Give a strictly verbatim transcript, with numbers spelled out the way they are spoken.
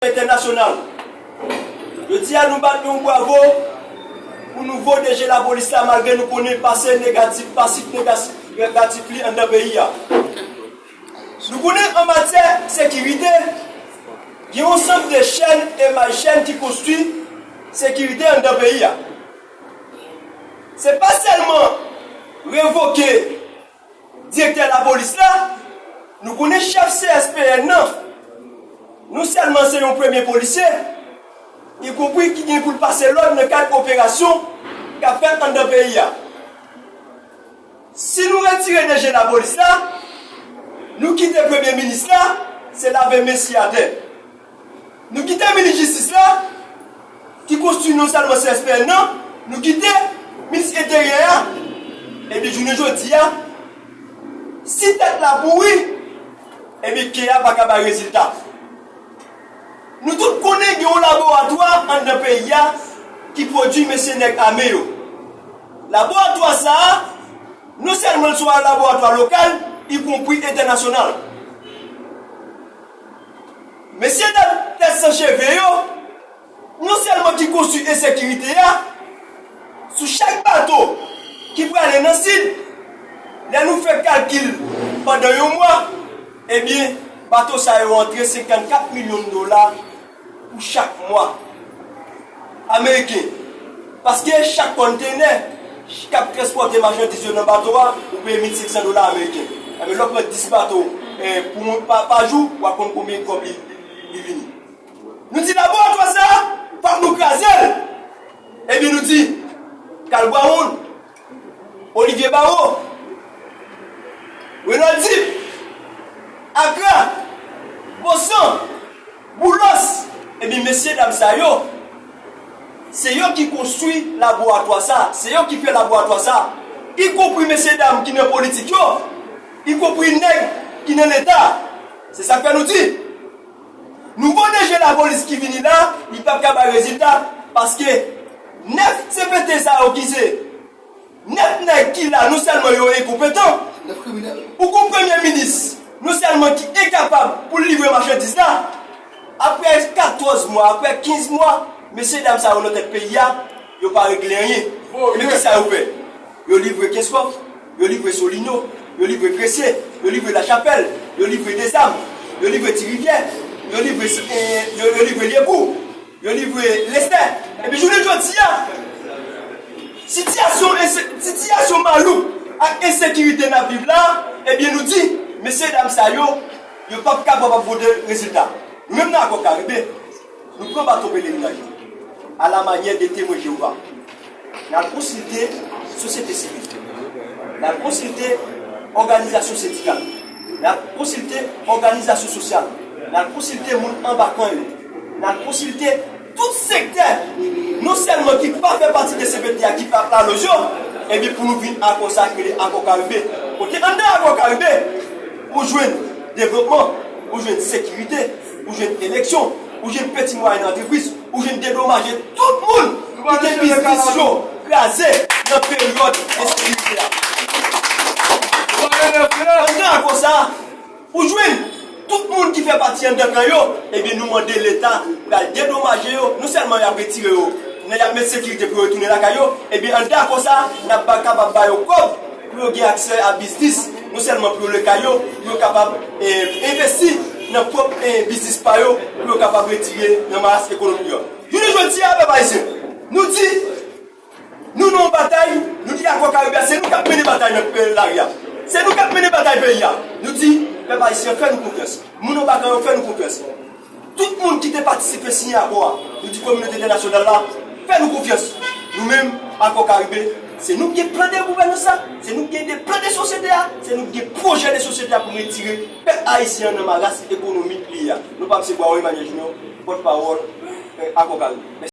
entènasyonal. Jodi a, nou bat yon bravo pou nouvo D G lapolis la, malgre nou konnen pase negatif, pasif negatif, negatif li anndan peyi a. Nou konnen an matyè sekirite, gen yon sanm de chèn e may chèn ki konstwi sekirite anndan peyi a. Se pa sèlman revoke direktè lapolis la, nou konnen chèf C S P N nan, non sèlman se yon premye polisye, ikonpri ki gen pou l pase lòd nan kad operasyon k ap fèt anndan peyi a. Si nou retire D G lapolis la, nou kite premye minis la, se lave mesye atè. Nou kite minis jistis la, ki konstwi non sèlman C S P N nan, nou kite minis enteryè a. Epi jounen jodi a, si tèt la pouri, epi ke a pa ka bay rezilta. Nou tout konnen gen yon laboratwa anndan peyi a ki pwodui mesye nèg ame yo. Laboratwa sa a, non sèlman l se yon laboratwa lokal, ikonpri entènasyonal. Mesye dam tèt san cheve yo, non sèlman ki konstwi ensekirite a, sou chak bato ki prale nan sid, lè nou fè kalkil pandan yon mwa, ebyen, bato sa yo antre senkannkat milyon dola pou chak mwa ameriken. Paske chak kòntenè k ap transpòte machandiz yo nan bato a, ou peye mil senk san dola ameriken. Ebyen, lè w pran dis bato, eh, pou, pa, pa jou, w ap konn konbyen kòb li, li, li vini. Nou di laboratwa sa a, fòk nou kraze l. Ebyen, nou di, Kal Bwawon, Olivier Barreau, Renold Dip, Akra, Bosan, Boulos, ebyen, mesye dam sa yo, se yo ki konstwi laboratwa sa, se yo ki fè laboratwa sa, ikonpri mesye dam ki nan politik yo, ikonpri nèg ki nan Leta. Se sa k fè nou di, nouvo D G lapolis ki vini la, li p ap ka bay rezilta, paske nèf C P T sa yo ki se nèf nèg ki la, non sèlman yo enkonpetan, ou gon premye minis, non sèlman ki enkapab pou l livre machandiz la, apre katòz mwa, apre kenz mwa, mesye dam sa yo nan tèt peyi a, yo pa regle anyen. Ebyen, kisa yo fè? Yo livre Kenskòf, yo livre Solino, yo livre Kresye, yo livre Lachapèl, yo livre Dezam, yo livre Ti Rivyè, yo livre, eh, yo, yo livre Lyepou, yo livre Lestè. Epi jounen jodi a, sitiyasyon ense-, sitiyasyon malouk ak ensekirite n ap viv la, ebyen, nou di, mesye dam sa yo, yo p ap kapab ap pote rezilta. Nou menm nan Akò Karibe, nou pran baton pelerinaj nou, alamanyè de Temwen Jewova. N al konsilte sosyete sivil. N al konsilte òganizasyon sendikal. N al konsilte òganizasyon sosyal. N al konsilte moun anba kan yo. N al konsilte tout sektè, non sèlman ki pa fè pati de C P T a, ki pa ap laloz yo, epi pou nou vin akò sa ki rele Akò Karibe. Kote anndan Akò Karibe, ou jwenn devlopman, ou jwenn sekirite, ou jwenn eleksyon, ou jwenn peti mwayèn antrepriz, ou jwenn dedomaje tout moun ki te biznis yo kraze nan peryòd ensekirite a. Anndan akò sa a, ou jwenn tout moun ki fè pati anndan kan yo, ebyen, nou mande Leta pral dedomaje yo, non sèlman y ap retire yo, men y ap met sekirite pou yo retounen lakay yo, ebyen, anndan akò sa a, n ap ba, kapab ba yo kòb pou yo gen aksè a biznis, non sèlman pou yo lwe kay yo, pou yo kapab, eh, envesti nan pwòp, eh, biznis pa yo, pou yo kapab retire nan maras ekonomik yo. Jounen jodi a, pèp ayisyen, nou di, nou nan yon batay, nou di Akò Karibe a, se nou k ap mennen batay nan, eh, lari a. Se nou k ap mennen batay peyi a. Nou di, pèp ayisyen, fè nou konfyans. Moun anba kan yo, fè nou konfyans. Tout moun ki te patisipe siyen akò a, nou di kominote entènasyonal la, fè nou konfyans. Nou menm, Akò Karibe, se nou ki gen plan de gouvènans la, se nou ki gen de plan de sosyete a, se nou ki gen pwojè de sosyete a pou retire pèp ayisyen an nan maras ekonomik li ye a. Non pa m se Bwawon Emmanuel Junior, pòtpawòl, eh, Akò Karibe.